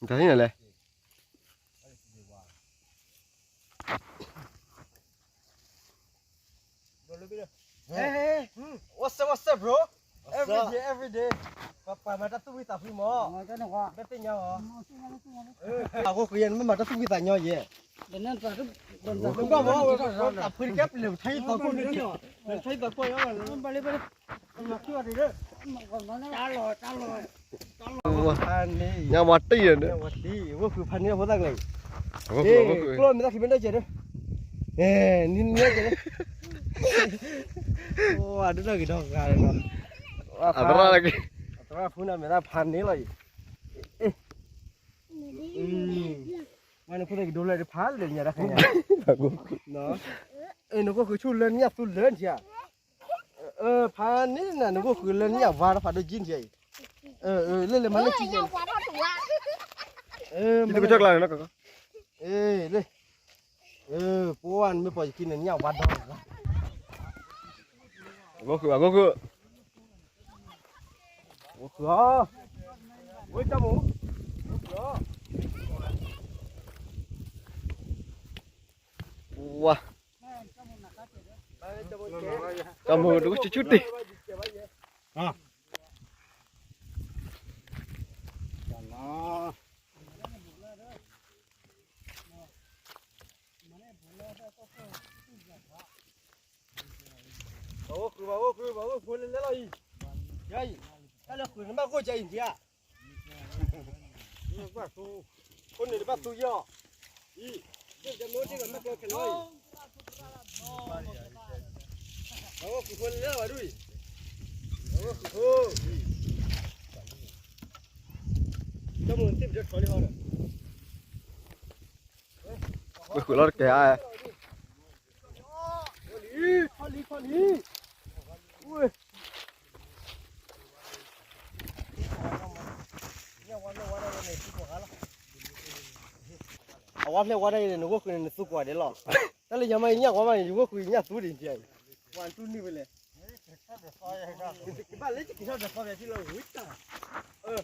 နတၢ်ဟံၣ်နၤလဲၣ်. Hey, hey, what's up, what's up, bro? Every day, every day. ပှၤမၤတၢ်သူၣ်ဖှံသးဖှံမး. ဘၣ်သ့ၣ်ညါအီၤ. အဃိ ဃုယဲ နမ့ၢ်မၤတၢ်သူၣ်ဖှံသးညီယဲ. နဘၣ်မၤ သးဖှံတကဲပလၢၢ် ထံသးခိၣ်န့ၣ်, ထံသးခိၣ်ယဲ. ညါဝၤတံၢ်ယဲန့ၣ်, ဝၤတံၢ်, ဝဲဃုဖးန့ၢ်ဖိသၣ်ကျဲအံၤ, ကျိမ့ၢ်သးခံမ့ၢ်ဒၣ်ကဲဒီး, နံၤနံၤကဲဒီး, အသရၣ်လၢက့ၤ, အသရၣ်ဖုနၤမ့ၢ်ဒၣ်ဖးန့ၢ်လီၤအံၤ, ဝဲန့ၣ်ဖိသၣ်ကဒိလၢဖးလဲၣ်ညါတၢ်ခါညါ, နကိၣ်ဃုဆူၣ်လၢနညၣ်သူလၢနထံဧါ. ဖးန့ၢ်နၤ နဂိၢ်ဃုာ်လၢနညၣ်ဝါတဖးဒိၣ်ကံနထံအံၤ, လၢလဲၤမၤလၢကံယဲ, လၢ, လၢ, ပှၤနမ့ၢ်ပိာ်ယခံန့ၣ် နညၣ်ဝါဒီး, အဂိၢ်ဃုာ်, အဂိၢ်ဃုာ်, အဂိၢ်ဃုာ်အီၤ, ဝဲတၢ်မိၣ်, ဝါ, တၢ်မိၣ်တဝဲဆူၣ်ဆူၣ်တ့ၢ်. ပှၤအိၣ်ဃုာ်, ပှၤအိၣ်ဃုာ်, ပှၤအိၣ်ဃုာ်လၢလဲၣ်လီၤအံၤ, ယၤအံၤ, တၢ်လၢဃုာ်နဘၣ်ဂိၢ်ကၢအံၤဒံးဧါ, ခိၣ်နူာ်တဘၣ်သူယီၤ, အံၤ, ဒ်မ့ၢ်အိၣ်ဒ်ဂၤမ့ၢ်ကျိခဲလၢာ်အံၤ, ပှၤအိၣ်ဃုာ်ဖိလၢလဲၣ်လီၤဝဲဒၣ်အံၤ, ပှၤအိၣ်ဃုာ်ဖိ, တၢ်မိၣ်သ့ၣ်ပတခီလံဟီဒီး ဝဲဃုာ်လီၤတကဲဧါ, ခီလံ, ခီလံ, ခီလံ, ဝဲ, အဝါဖျဲၣ်ဝါဒၣ်အံၤန့ၣ် နဂိၢ်ဃုာ်န့ၣ် နသူကွၢ်ဒဲးလီၤ. တၢ်လၢယၤမး ယညၣ်ဝါမးန့ၣ် ယဂိၢ်ဃုာ်ယညၣ်သူဒံးတံၢ်အံၤ, ပှၤတူၢ်န့ၢ်ဝဲလဲၣ်, ကဘၣ်လၢယက့ၤထီၣ်ဒီးသီဖဲထံလီၤဝံၤတၢ်, အၢ